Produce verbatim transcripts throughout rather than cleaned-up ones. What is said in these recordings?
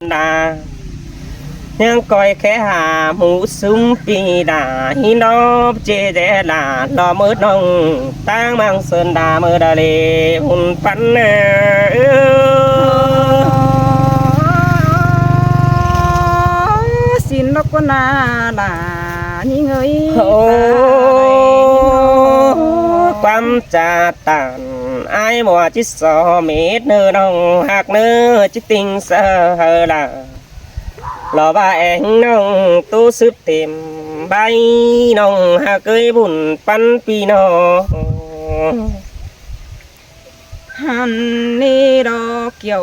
đa. ꞌNhắng ꞌcoi khék hả ꞌmú sum pi đa, hín đop ꞌchê dé lả lo ꞌmứa ꞌnọng, ꞌtáng ꞌmáng sơn đa ꞌmưa đa lê ꞌhụt ꞌpắn. Ơ, xin lốc ꞌcốn na lả ꞌnhính ơi. Ơ, ꞌquám chả tản ải ꞌmưa ꞌchí so mết ꞌnớ ꞌnọng ꞌhặc ꞌnớ ꞌchí ꞌtinh sa hảư lả. Lo ꞌva ꞌéng ꞌnọng ꞌtố sứp têm ꞌvạy ꞌnọng ꞌhặc ới bun ꞌpắn ꞌpi ꞌnọng. Hăn ꞌnị đo kiẻo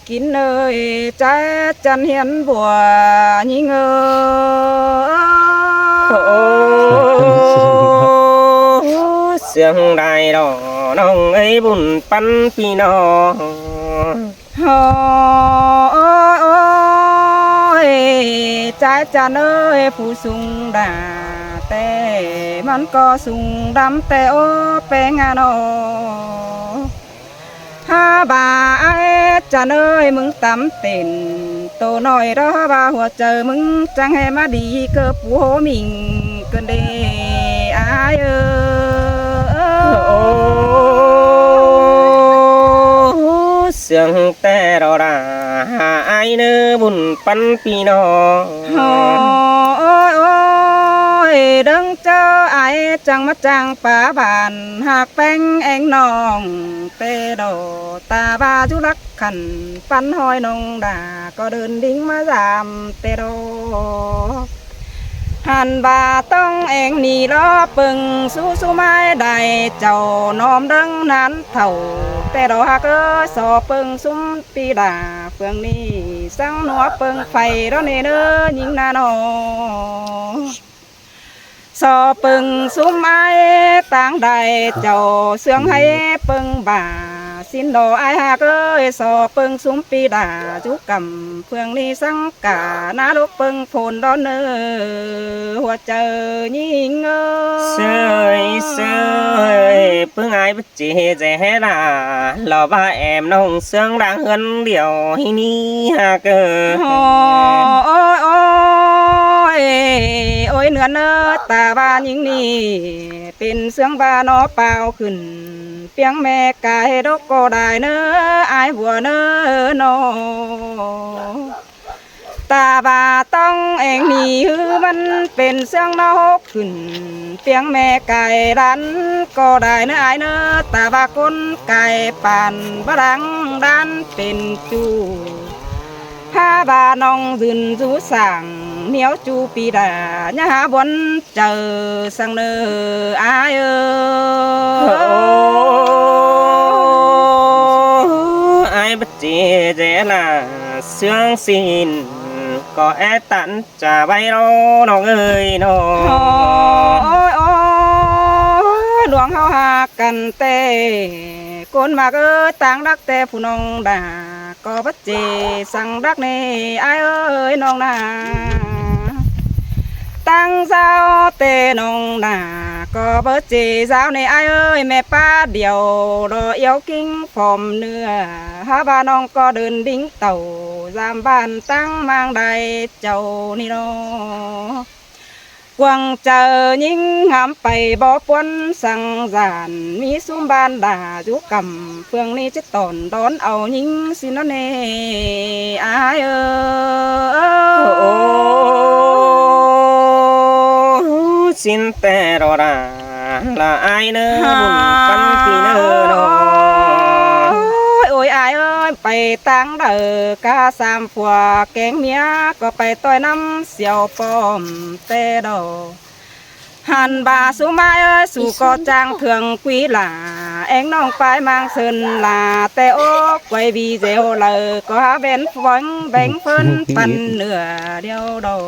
kin ơi, ꞌchái chăn hiến bùa ꞌnhính ơi. Ơ, sương đai đo ꞌnọng ới bun ꞌpắn ꞌpi ꞌnọng. Hơ, ơ, ơ, ơi, ꞌchái chăn ơi, phủ sung đa ꞌtẹ, ꞌmắn ꞌcọ sung đăm ꞌtẹ ố ꞌpéng a ꞌnọ. Hả ꞌva ải chăn ơi, ꞌmứng tắm tên tô ꞌnọi đó, hả ꞌva hua chaư ꞌmứng chắng ꞌhê ꞌmá đi ꞌcọ phủ hố ꞌminh ꞌcơn đê ải ơi. Ơ, ơ, ơ, sương ꞌtẹ đo đa hả ải ꞌnớ bun ꞌpắn ꞌpi ꞌnọng. Hơ, ơ, ơ, ơi, đơng ꞌchớ ải chắng ꞌmá chắng pá bản ꞌhặc ꞌpéng ꞌéng ꞌnọng ꞌtẹ đo, ta ꞌva dú lắc khăn ꞌpắn ꞌhọi ꞌnọng đa ꞌcọ đơn đinh ꞌmá dăm ꞌtẹ đo. Hăn ꞌva ꞌtóng ꞌéng ꞌnị lo ꞌpơng sú sú mai đai chảu ꞌnọm đơng ꞌnặn thảu ꞌtẹ đo ꞌhặc ới, so ꞌpơng sum pi đa ꞌphượng ꞌnị sắng ꞌnua ꞌpơng phay đó ꞌnê ꞌnớ ꞌnhính na ꞌnọ. So ꞌpơng sum ải ꞌtáng đai chảu sương ꞌhạy ꞌpơng bả, ꞌsịn đo ải ꞌhặc ới, so ꞌpơng sum pi đa dú căm ꞌphượng ꞌnị sắng cả ꞌná lốc ꞌpơng phôn đón ơ hua chaư ꞌnhính ơi. Sơi, sơi, ꞌpứng ải báu ꞌchê dé lả, lo ꞌva ẻm ꞌnọng sương đang ꞌhướn điêu hí ꞌnị ꞌhặc ới. Ơ, ôi, ôi, ôi, ꞌnưn ơ, ta ꞌva ꞌnhính ꞌnị pên sương ꞌva ꞌnọ pao khửn ꞌpiếng ꞌme cai đốc ꞌcọ đai ꞌnớ, ải bua ꞌnớ ꞌnọ. Ta ꞌva ꞌtóng ꞌéng ꞌnị ꞌhứ ꞌmắn pên sương ꞌnọ hốc khửn ꞌpiếng ꞌme cai đan ꞌcọ đai ꞌnớ ải ꞌnớ. Ta ꞌva ꞌcốn cai păn bá đang đan pên ꞌchu, hả ꞌva ꞌnọng dưn dú sảng ꞌnéo ꞌchu pi đa, ꞌnhá hả buôn chaư săng ꞌnớ ải ới. Ơ, ải báu ꞌchê dé lả, sương ꞌsịn ꞌcọ é tản chả ꞌvạy ꞌnọng ơi ꞌnọng. Ôi, ôi, ôi, ôi, ꞌluống ꞌháu ꞌhặc căn ꞌtẹ, ꞌcốn ꞌmặc ới, ꞌtáng đắc ꞌtẹ phủ ꞌnọng đa ꞌcọ báu ꞌchê săng đắc ꞌnê ải ới ꞌnọng na. ꞌTáng dáo ꞌtẹ ꞌnọng đa ꞌcọ báu ꞌchê dáo ꞌnê ải ới, ꞌme ꞌpá điêu lo iêu ꞌkính phom ꞌnưa, hả ꞌva ꞌnọng ꞌcọ đơn đinh tảu dăm bản ꞌtáng ꞌmáng đai chảu ꞌnị ꞌnọ. Quảng Châu ꞌnhính ngắm pay bók ꞌpuốn săng dản, ꞌmí sum bản đa dú căm ꞌphượng ꞌnị ꞌchí tỏn đón au ꞌnhính ꞌsịn ꞌnớ ꞌnê ải ới. Ơ, ơ, ơ, ơ, ꞌsịn ꞌtẹ đo đa lả ải ꞌnớ, bun ꞌpắn ꞌpi ꞌnớ ꞌnọ. Ôi, ôi, ải ới, pay ꞌtáng đaư cá sam phua kéng ꞌmía, ꞌcọ pay ꞌtoi ꞌnắm siêu pom ꞌtẹ đo. Hăn ꞌva sú mai ới, sú ꞌcọ chang thương quý lả, ꞌéng ꞌnọng pay ꞌmáng sơn lả ꞌtẹ ốc, quay video đaư ꞌcọ hả ꞌvén phóng béng phớn păn ꞌnựa điêu đo.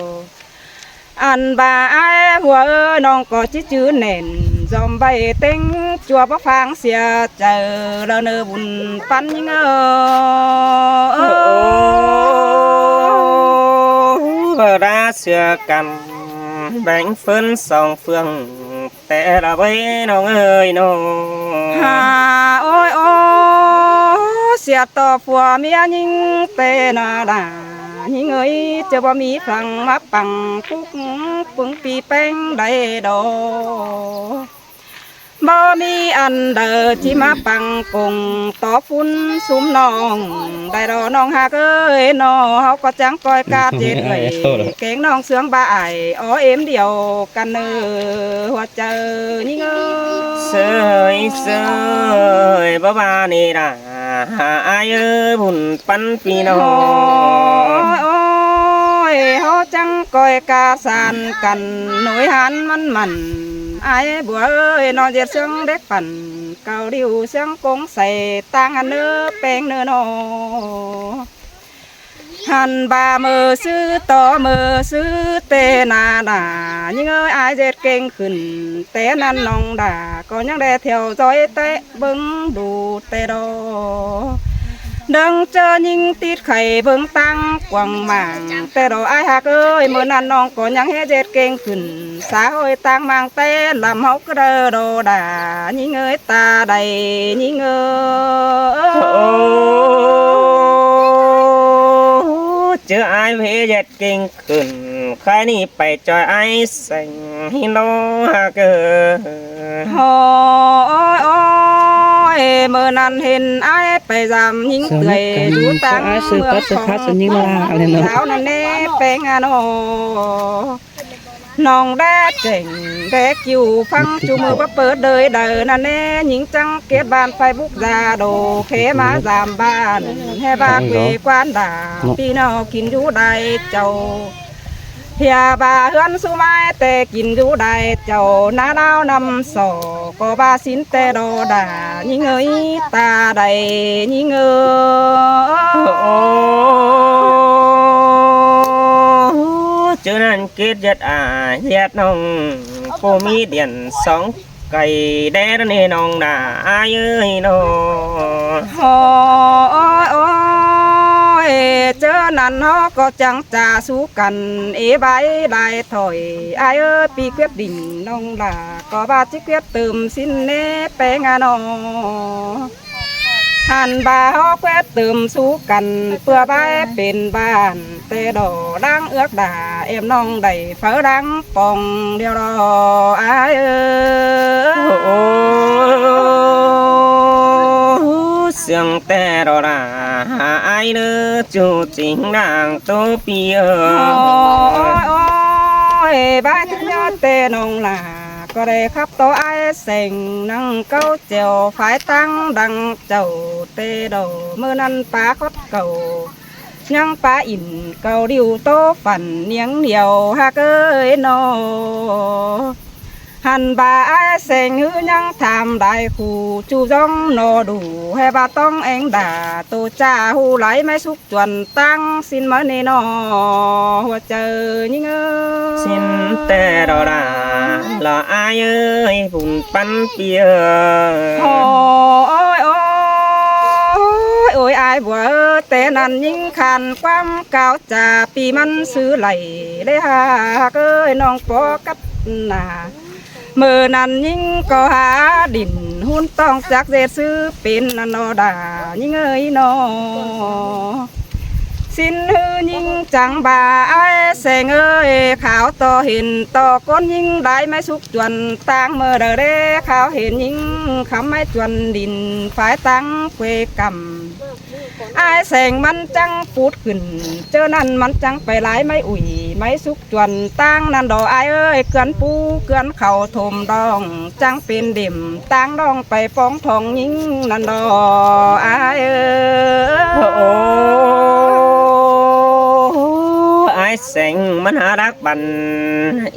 Ăn ꞌva ải hua ới, ꞌnọng ꞌcọ ꞌchí chứ nẻn dom ꞌvạy ꞌtếng ꞌchua bók phang sia chaư lỏ ꞌnớ bun ꞌpắn ꞌnhính ơ. Ơ, ơ, ơ, ꞌva đa sia căn béng phớn song phượng ꞌtẹ lỏ ꞌvạy ꞌnọng ơi ꞌnọng. Hả, ôi, ôi, sia tó phua ꞌmía ꞌnhính ꞌtẹ ꞌnớ đa. ꞌNhính ơi, ꞌchớ báu ꞌmí phăng ꞌmá păng cúc ꞌpứng pi ꞌpéng đảy đo. Báu ꞌmí ăn đaư ꞌchí ꞌmá păng cúng tó phún sum ꞌnọng đảy đo ꞌnọng ꞌhặc ơi ꞌnọ. ꞌHáu ꞌcọ chắng ꞌcoi ꞌcạ ꞌdệt ꞌvạy kéng ꞌnọng ꞌsướng ꞌva ải ó êm điêu căn ꞌnớ ꞌhua chaư ꞌnhính ơi. ꞌSới ꞌsới báu ꞌva ꞌnị đa. Ải ơi, bun ꞌpắn ꞌpi ꞌnọng. Ôi, ôi, ꞌháu chắng ꞌcoi ꞌcạ san căn ꞌnọi hán ꞌmắn mẳn. Ải bua ơi, ꞌnọng ꞌdệt ꞌsướng đéc păn, cáu điêu ꞌsướng cúng say ꞌtáng ăn ꞌnớ ꞌpéng ꞌnớ ꞌnọ. Hăn ꞌva ꞌmự ꞌsứ tó ꞌmự ꞌsứ ꞌtẹ ꞌnớ đa. ꞌNhính ơi, ải ꞌdệt kéng khửn ꞌtẹ ꞌnặn ꞌnọng đa ꞌcọ ꞌnhắng đảy theo dõi té bớng đu ꞌtẹ đo. ꞌNưng ꞌchớ ꞌnhính tít khay bớng ꞌtáng quảng mạng ꞌtẹ đo ải ꞌhặc ơi, ꞌmự ꞌnặn ꞌnọng ꞌcọ ꞌnhắng ꞌhế ꞌdệt kéng khửn xã hội ꞌtáng mạng ꞌtẹ lăm ꞌháu ꞌcứ đaư đo đa. ꞌNhính ơi, ta đảy ꞌnhính ơi. Ô, ꞌchớ ải ꞌhế ꞌdệt kéng khửn, khay ꞌnị pay ꞌchoi ải seng ꞌhí ꞌnớ ꞌhặc ơi. Ôi, ôi, ôi, ꞌmự ꞌnặn hên ải pay dăm ꞌnhính tưới dú ꞌtáng ꞌmướng Khong, ꞌnhính ꞌlạ ꞌlẹ ꞌnớ. Dáo ꞌnặn ꞌnê ꞌpéng ꞌnớ ꞌnọng. ꞌNọng đé chẻng đé kiu ꞌphắng ꞌchu ꞌmự báu pơt đơi đaư ꞌnặn ꞌnê, ꞌnhính chắng kết bạn Facebook Zalo khé ꞌmá dăm bản, ꞌhế ꞌva quê quán đa ꞌpi ꞌnọng kin dú đảy chảu. ꞌHia ꞌva ꞌhướn sú ꞌmái ꞌtẹ kin dú đảy chảu, ꞌná ꞌláo ꞌnặm so ꞌcọ ꞌva sín ꞌtẹ đo đa. ꞌNhính ơi, ta đảy ꞌnhính ơi. Ô, ꞌchớ ꞌnặn kết ꞌdệt ải ꞌdệt ꞌnọng, ꞌpộ ꞌmí điện sóng cay đé ꞌnớ ꞌnọng đa ải ơi ꞌnọ. Ôi, ôi, ôi, ꞌchớ ꞌnặn ꞌháu ꞌcọ chắng chả sú căn ê bái lai thỏi ải ơi, ꞌpi quyết định ꞌnọng đa ꞌcọ ꞌva ꞌchí quyết tưm sín ꞌnê ꞌpéng ꞌnớ ꞌnọ. Hăn ꞌva ꞌháu quét tưm sú căn ꞌpưa bái pên bản ꞌtẹ đo, đáng ước đa em ꞌnọng đảy pháư đáng pong điêu đo ải ơi. Ô, ꞌsướng ꞌtẹ đo đa ải ꞌnớ ꞌchu chính đang tô ꞌpi ơi. Ôi, ôi, ôi, bái thứ nhất ꞌtẹ ꞌnọng đa ꞌcọ đảy khắp tó ải seng nẳng cáu chẻo phái ꞌtáng đăng chảu ꞌtẹ đo. ꞌMự ꞌnặn pá khót cảu ꞌnhắng pá ỉn cáu điêu ꞌtố phăn ꞌniếng điêu ꞌhặc ơi ꞌnọ. Hăn ꞌva ải seng ꞌhứ ꞌnhắng tham đảy khu ꞌchu dóng ꞌnọ, đủ ꞌhế ꞌva tóng eng đa tô ꞌchạ ꞌhụ lai ꞌmá súc chuôn ꞌtáng sín ꞌmá ꞌnê ꞌnọ ꞌhua chaư ꞌnhính ơi. Sín ꞌtẹ đo đa lo ải ơi, bun ꞌpắn ꞌpi ơi. Ôi, ôi, ôi, ôi, ải bua ơi, ꞌtẹ ꞌnặn ꞌnhính khăn ꞌquám cáo ꞌchạ ꞌpi ꞌmắn ꞌsứ đảy ꞌlế ꞌhặc ơi ꞌnọng, ꞌpó cắt nả. ꞌMự ꞌnặn ꞌnhính ꞌcọ hả đỉn hún tỏng chắc ꞌdệt ꞌsứ pên ꞌnặn ꞌnọ đa ꞌnhính ơi ꞌnọ. Sín ꞌhứ ꞌnhính chắng ꞌva ải seng ơi, khảu tó hên tó ꞌcốn ꞌnhính lai ꞌmá súc chuôn ꞌtáng ꞌmự đaư đé, khảu hên ꞌnhính khắm ꞌmá chuôn đin phái ꞌtáng quê căm. Ải seng ꞌmắn chắng pút khửn, ꞌchớ ꞌnặn ꞌmắn chắng pay lai ꞌmá ủi ꞌmá súc chuôn ꞌtáng ꞌnặn đo ải ơi, ꞌcươn pú ꞌcươn khảu thôm đong, chắng pên đêm ꞌtáng đong pay póng thong ꞌnhính ꞌnặn đo ải ơi. Ô, ải seng ꞌmắn hả đắc băn,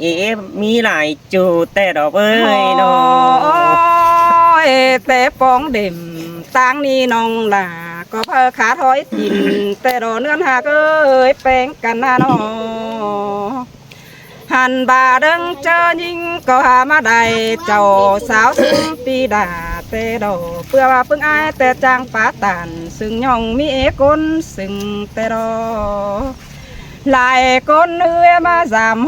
ê, ê, ꞌmí lai ꞌchu ꞌtẹ đo ꞌvới ꞌnọ. Ôi, ꞌtẹ póng đêm ꞌtáng ꞌnị ꞌnọng đa ꞌcọ phaư khát ꞌhói tin ꞌtẹ đo ꞌnươn ꞌhặc ơi, ꞌpéng căn ꞌnớ ꞌnọ. Hăn ꞌva đơng ꞌchớ ꞌnhính ꞌcọ hả ꞌmá đảy chảu sáo sưng ꞌpi đa ꞌtẹ đo, ꞌpưa ꞌva ꞌpứng ải ꞌtẹ chang pá tản sưng ꞌnhọng ꞌmí ê ꞌcốn sưng ꞌtẹ đo. Lai ꞌcốn ꞌhứ ꞌmá dăm